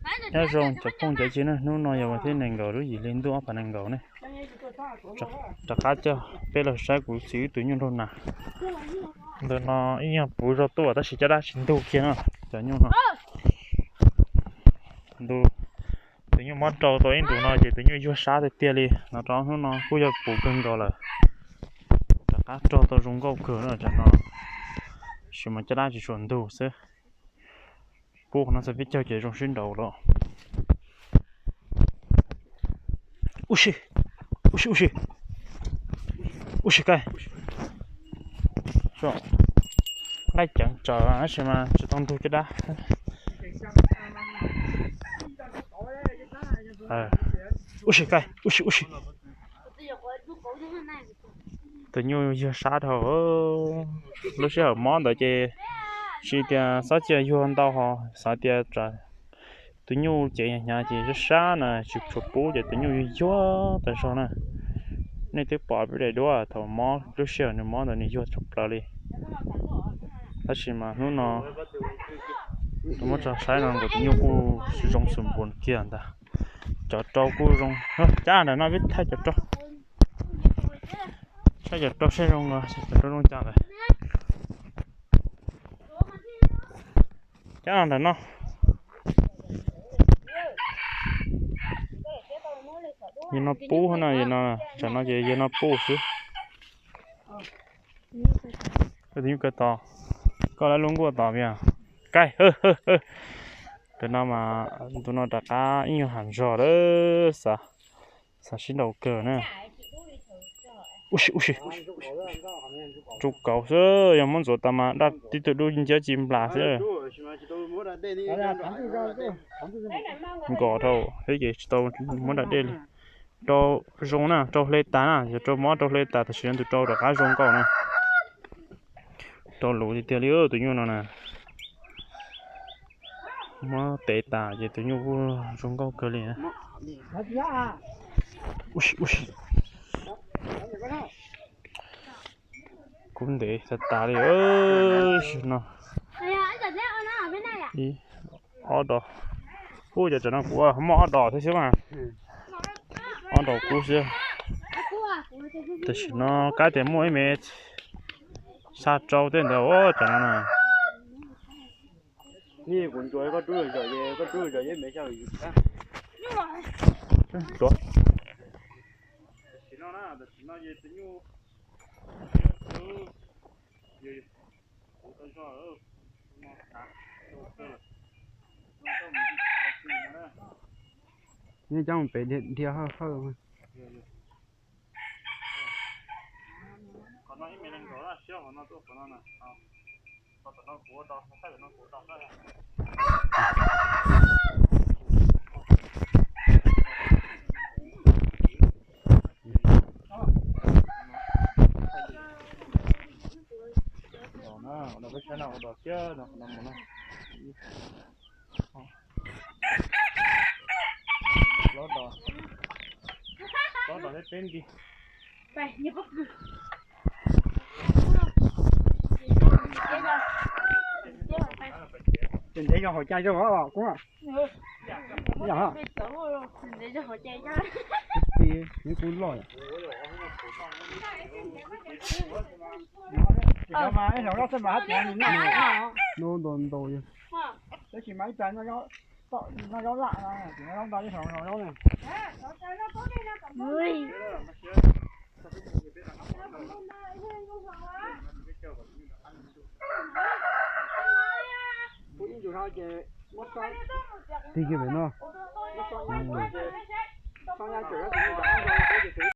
Nyob zoo cov phooj cov ywg na, hnub no yog vas thib nees nkaum lub yim hli ntuj ob phav nees nkaum ne. Rov qab coj peb los saib kuv txiv wb tus nyuj nraug nas. Ntawm no ib nyuag puv zog tuaj tab sis caj dab tsis ntug kiag no. Cov nyuj no, tus nyuj mob rau tau ib ntus no ces tus nyuj yuag sab tiag tiag li no, rau hnub no kuj yog puv kawg nkaus lawm. Rov qab rog tau zoo nkauj kawg no tam no, sis mas caj dab tsis tshua ntug xwb. Pub qhov no txog peb caug ces zoo sib nraus los. Ub si, ub si, ub si, ub si, kaij. Nqaij ceev tsawv tab sis mas tsis tau ntug caj dab. Ub si, kaij, ub si, ub si. Tus nyuj yuag sab dhau. Lub sij hawm mob ntawd ces tsis tias txhob cia yuag ntau ho, xav tias tus nyuj cev hnyav hnyav ces sab sab na tsis tshua pub ces tus nyuj yuag yuag tas zog na. Nej twb pom peb daim duab thaum mob, lub sij hawm nws mob ntawd nws yuag tshaj plaws li. Tab sis mas hnub no muab tso saib no nkaus tus nyuj kuj zoo xum npuas kiag ntag. Cov rau kuj zoo. Cab ntawm no peb thaij cov rau, saib cov rau saib zoo, cov rau zoo cas lawm. Cab ntawm no. Yog no pub no, yog no, tsam no ces yog no pub xwb. Tus nyuj kaw tod, koj lab lub nkuaj tod vim kaij. Tus no mas ntu no rov qab ib nyuag ham zog lawm, xav sib nraus kawg na. Ub si, ub si, tsuj kauv xwb, yog muab ntxuav tas mas daj tib tug dub nciab ci nplas xwb. Nkos dhau thiab ces tsis tau muab da dej li. Rau zoo na, rau hle tas na, yog rau mob rau hle tas tam sim no tus rau rov qab zoo nkauj na. Rau luv tiag tiag li tus nyuj no na. Muab tev tas ces tus nyuj kuj zoo nkauj kawg li. Ub si, ub si. Kub ntev tas tas li no. Ib, ob dos. Ub, cov tsam no kuv muaj ob dos thiab xwb mas. Ob dos kub xwb. Tam sim no kab tias muaj ib me xya rau tej ntawd, ub, tsam no na. Kuv ntsuas koj rub zom, koj rub zom ib me xya. Tam sim no na, tam sim no ces tus nyuj Nyob coob pem dhia hawj hawj. Qhov no ib me nees nkaum na, siab qhov no tuaj qhov no na. Qhov tom no kuv ua rau, qhov tom no kuv ua rau. Los na, ua rau peb saib no, ua rau siab no, qhov no mus na. Plaub dos, plaub dos thiab peb nti. Ces ntev yog hauv cai zoo os kuv. Yog, kuv loj. Ntau ntau yog. Tab sis mas ib plag noj zaub laj no, noj zaub ntau ib plag noj zaub ne. Tig kiag pem no.